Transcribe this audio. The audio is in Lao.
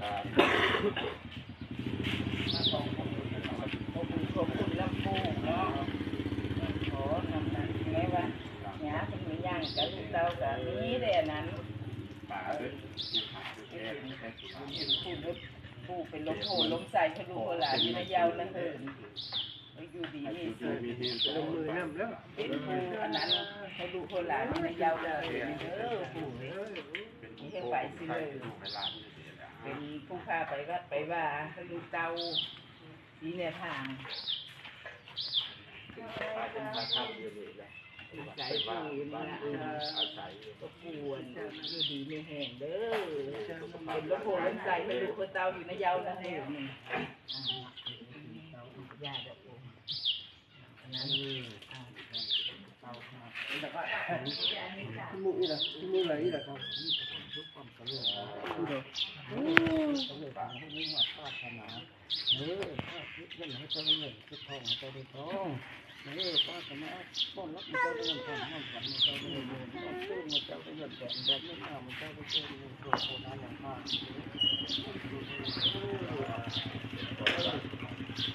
ຂອບຄຸນຂອບຄຸນລຳປູເນາະ ຂໍນຳນັ້ນແມ່ວ່າ ຍາເພິ່ນມີຫຍັງກະລູກເຕົ້າກະມີແຕ່ອັນນັ້ນ ເປັນຜູ້ເປັນລົມໂພລົມໄຊໃຫ້ລູກໃຫ້ຫຼານຢູ່ນະເຍົານະເຫີນ ຢູ່ດີມີສຸກ ລົງມືນຳເດີ ເປັນຜູ້ອັນນັ້ນໃຫ້ລູກໃຫ້ຫຼານຢູ່ນະເຍົານະເຫີນເດີ ຜູ້ເອີຍ ເຮັດໄປຊິເລີຍ ເປັນຜູ້ພາໄປວັດໄປວາໃຫ້ລູກເຕົ້າ ຊີ້ແນວທາງ ອາໄສຜູ້ນີ້ລະ ອາໄສ ກໍຄວນຢູ່ດີມີແຮງເດີ ເປັນລົມໂພລົມໄຊໃຫ້ລູກໃຫ້ເຕົ້າຢູ່ນະເຍົານະເຫີນນີ້ ມື້ນີ້ລະ ມື້ນີ້ລະ ເຂົາມີຄວາມສຸກຄວາມຈະເລີນ ເອີ ສຳເລັດຫຍັງໃຫ້ມີຮອດປາດຖະໜາ ເອີ ເຮັດເງິນໃຫ້ເຈົ້າໄດ້ເງິນ ເກັບທອງໃຫ້ເຈົ້າໄດ້ທອງ ເອີ ປາດຖະໜາ ຕ້ອນຮັບໃຫ້ເຈົ້າໄດ້ເງິນ ຕ້ອນຮັບໃຫ້ເຈົ້າໄດ້ເງິນ ຕ້ອນເຊີນໃຫ້ເຈົ້າໄດ້ເງິນ ແບບແບບນີ້ນາ ໃຫ້ເຈົ້າໄດ້ເຊີນເງິນ ໂຊຄາ